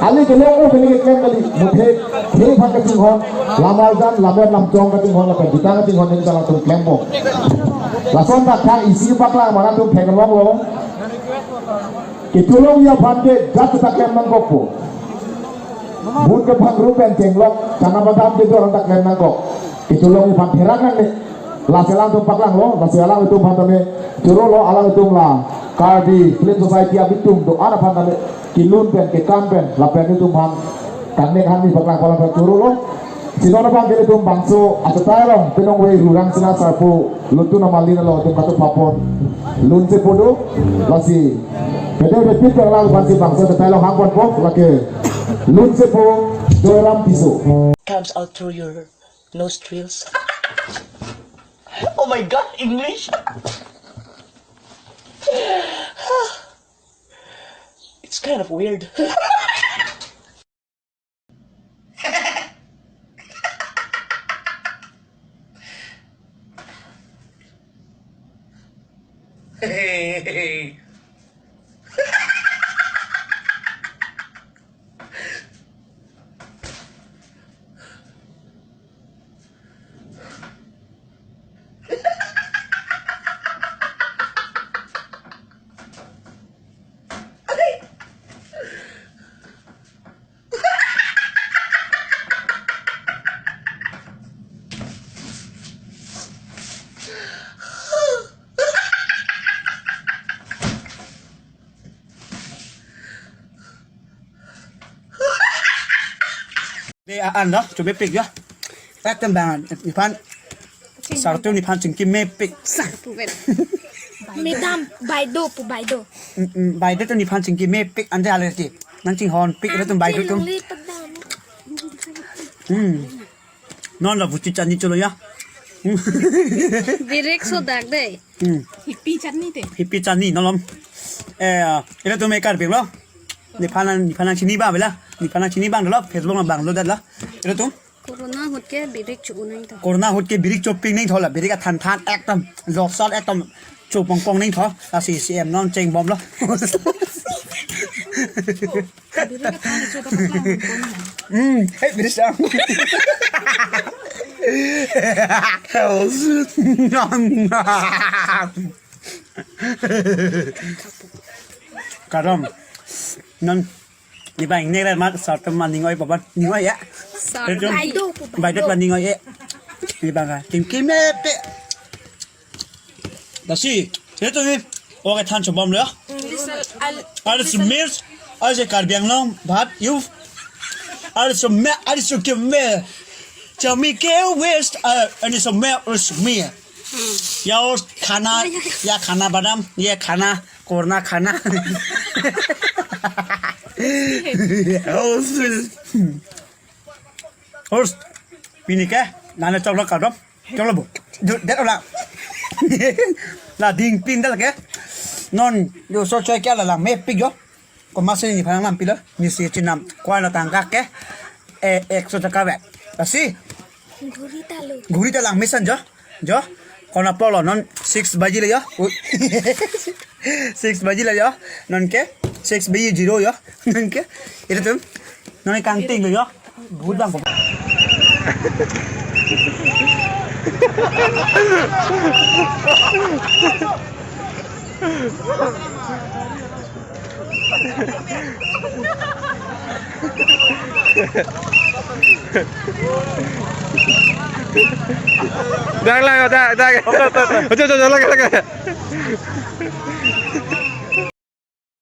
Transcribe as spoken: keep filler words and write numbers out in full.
Ali kelong o kali keklem kali, muthe, the aphan kachinghon, lamar jan, lamar lamchong kachinghon, lapen jutang kachinghon, neli ta latum klembom. Lason ta thang isi paklang mane atum theklonglo. Kecholongji aphan ke jat ta klem nangkokpo. But kephangrum pen chenglok, chana badam ke doran ta klem nangkok. Kecholongji aphan therak nangne. Lasi alangtum paklanglo, lasi alangtum aphan tame chorolo, alangtum la Karbi Film Society abitum do-an aphan tame kelun pen, kekan pen, lapen itum aphan kangnek han ni paklang palang pen chorolo. Si non abang ke itum bangso achetai along, penong wei rurang sina sarpo lutun amalin alo itum katu papon. Lunsepo do, lasi. Pede repeat ke alangphan si bangso achetai along hangponpo, lake. Lunsepo, Joyram Tisso. Comes out through your nostrils. Oh my God, English! It's kind of weird. De an lo, chomepik ya. Ekdom bang, nephan. Sar atum nephan chingki mepik. Sar pu vet. Madam, baido pu baido. Mm, mm, baido atum nephan chingki mepik ante alerji. Nangchinghonpik atum baido atum. Chilungli padam. Hmm. Non la buchi chani cholo ya. Direct so dak dei. Hmm. Hippie chani te. Hippie chani nolom. Eh, ira tum ekar bing lo. Nephan, nephan chini ba bela. Nephan chini bang lo. Facebook lo bang lo dat lo. Ira tum. Corona ahut ke birik choningtho. Corona ahut ke birik chopingningtho la. Birik athan than ekdom. Loksal ekdom. Chopong pong ningtho. Lasi C M non chengbomlo. Hmm, hey, birik sang. Karam. Non, nephan nek rat mat, sar atum ma ning oi papan, ning oi ya. Sar. Ito, baido pu baido. Baido pa ning oi ya. Nephan ka, kim kim eh, pe. Lasi, ito ni, okay, than chobom lo. This is al-, Aris this is Mirs, Aris Karbi Anglong, but you, Aris Me, Aris Kim Me, Chami Ke West, uh, and it's a me, Aris Me. या और खाना, या खाना बनाम, ये खाना, कोरोना खाना। Host, host, pini ke, nana choklo kadom, choklo bo. Du-, det ola. La ding pin dal ke. Non, yo so choi kya la la, mepik yo. Komatsi nephan nanglampilo, nesi chenam, kua na tangka ke, eh, ekso taka ve. Lasi. Ghuri ta lo. Ghuri ta langmesen jo, jo. Konat pulo non six bajilo jo. Ui. Six bajilo jo. Non ke, six baji zero jo. Non ke, ito tum. Non kangting lo jo. Good bang. Dak lang, dak, dak. Oke, oke, oke. Oke, oke, oke, oke.